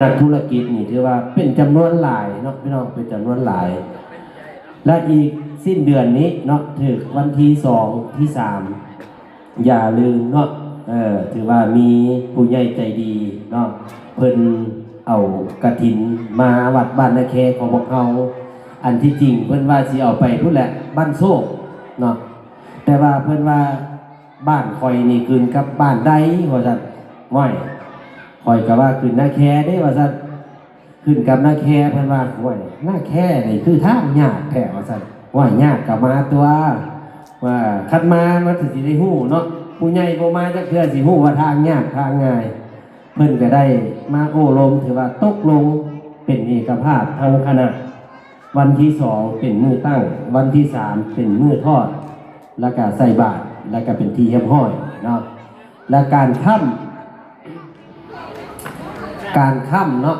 ນັກທຸລະກິດນີ້ຖືວ່າເປັນຈຳນວນຫຼາຍເນາະ ພີ່ນ້ອງ ເປັນຈຳນວນຫຼາຍ ແລະ ອີກສິ້ນເດືອນນີ້ເນາະ ຖືກວັນທີສອງ ທີສາມ ຢ່າລືມເນາະ ເອີ ຖືວ່າມີຜູ້ໃຫຍ່ໃຈດີເນາະ ເພິ່ນເອົາກະຖິນມາວັດບ້ານນາແຄຂອງພວກເຮົາ ອັນທີ່ຈິງເພິ່ນວ່າຊິເອົາໄປພຸ້ນແຫຼະ ບ້ານໂຊກເນາະ ແຕ່ວ່າເພິ່ນວ່າ ບ້ານຂ້ອຍນີ້ຂຶ້ນກັບບ້ານໃດວ່າຊັ້ນ ຫ້ວຍ ຂ້ອຍກໍວ່າຂຶ້ນນາແຄເດ້ວ່າຊັ້ນ ຂຶ້ນກັບນາແຄ ເພິ່ນວ່າ ຫ້ວຍ ນາແຄນີ້ຄືທາງຍາກແທ້ວ່າຊັ້ນ ຫ້ວຍ ຍາກກໍມາຕົວະ ວ່າຄັນມາມັນກໍຊິໄດ້ຮູ້ເນາະ ຜູ້ໃຫຍ່ບໍ່ມາຈັກເທື່ອຊິຮູ້ວ່າທາງຍາກທາງງ່າຍ ເພິ່ນກໍໄດ້ມາໂອ້ລົມ ຖືວ່າຕົກລົງເປັນເອກະພາບທັງຄະນະ ວັນທີສອງເປັນມື້ຕັ້ງ ວັນທີສາມເປັນມື້ທອດ ແລ້ວກະໃສ່ບາດ ແລ້ວກະເປັນທີ່ຮຽບຮ້ອຍເນາະ ແລະ ການຄ້ຳ ການຄ້ຳເນາະ